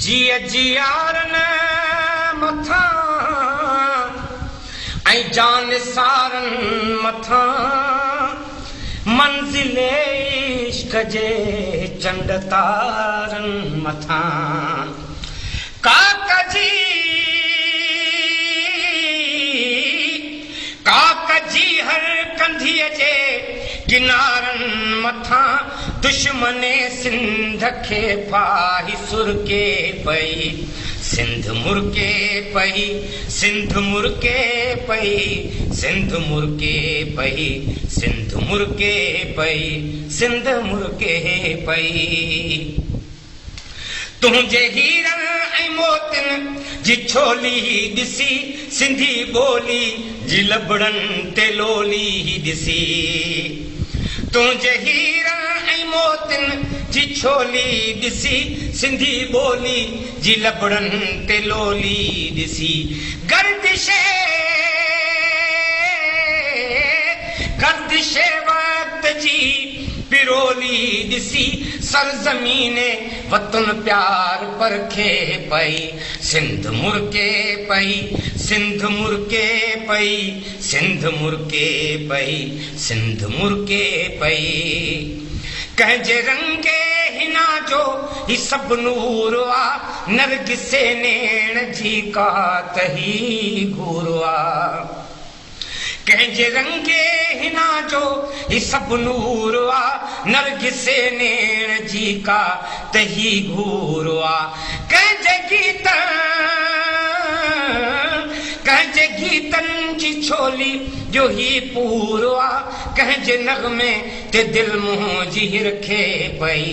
جيء جيارن مٿان ۽ جان سارن مٿان منزل عشق جي چنڊ تارن مٿان ڪاڪ جي ڪاڪ جي هر ڪنڌيء جي ڪنارن مٿان دشمني سنڌ کي ڦاهي سرڪي پئي، سنڌ مرڪي پئي، سنڌ مرڪي پئي، سنڌ مرڪي پئي، سنڌ مرڪي پئي، سنڌ مرڪي پئي. تنهنجي هيرن ۽ موتين جي ڇولي ڏسي، سنڌي ٻولي جي لبڙن تي لولي ڏسي. تنهنجي هيرن ۽ موتين جي ڇولي ڏسي، سنڌي ٻولي جي لبڙن تي لولي ڏسي. گردشي گردشي وقت جي پرولي ڏسي سرزمين وطن پيار پرکي پئي، سنڌ مرڪي پئي، سنڌ مرڪي پئي، سنڌ مرڪي پئي، سنڌ مرڪي پئي. ڪنهن جي رنگي حنا جو هي سڀ نور آ، نرگسي نيڻ جي ڪا ته هي گهور آ. ڪنهن جي رنگي حنا جو هي سڀ نور آ، نرگسي نيڻ جي ڪا ته هي گهور آ. ڪنهن جي گيتن، ڪنهن جي گيتن جي ڇولي جو هي پور آ، ڪنهن جي نغمي تي دل منهنجي هرکي پئي،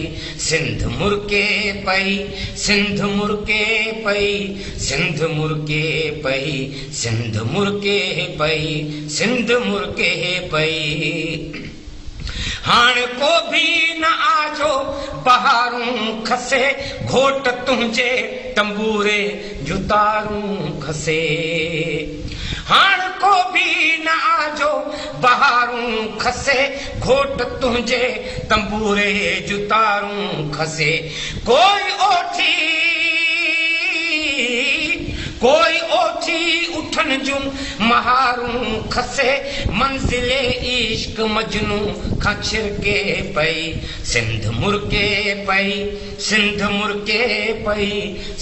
سنڌ مرڪي پئي، سنڌ مرڪي پئي، سنڌ مرڪي پئي. سنڌ مرڪي پئي، سنڌ مرڪي پئي. هاڻ ڪو ڀي نه آجو بهارون کسي، گهوٽ تنهنجي تنبوري جون تارون کسي. هاڻ ڪو ڀي نه آجو بهارون کسي، گهوٽ تنهنجي تنبوري جون تارون کسي. ڪوئي اوٺي ڪوئي اوٺي اٺن جون مهارون کسي، منزل عشق مجنون کان ڇرڪي پئي، سنڌ مرڪي پئي، سنڌ مرڪي پئي،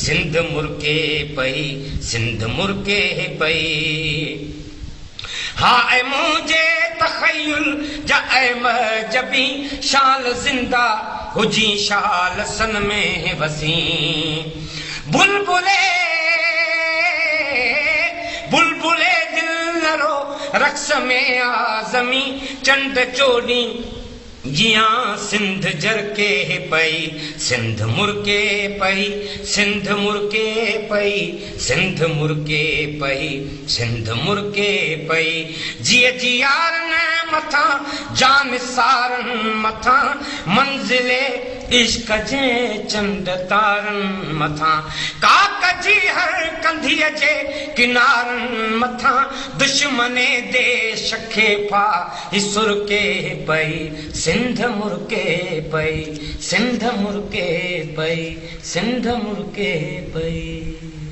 سنڌ مرڪي پئي، سنڌ مرڪي پئي. ها اي منهنجي تخيل جا اي مهجبين، شال زنده هجين شال سن ۾ وسين. بلبلي بلبلي دل نه رو رقص ۾ آ زمين، چنڊ چوڏهين جيان سنڌ جرڪي پئي، سنڌ مرڪي پئي، سنڌ مرڪي پئي، سنڌ مرڪي پئي، سنڌ مرڪي پئي. جيء جيارن مٿان جان سارن مٿان، منزل عشق جي چنڊ تارن مٿان، ڪاڪ جي هر ڪنڌيء جي ڪنارن مٿان، دشمني ديش کي ڦا هي سرڪي پئي، سنڌ مرڪي پئي، سنڌ مرڪي پئي، سنڌ مرڪي پئي.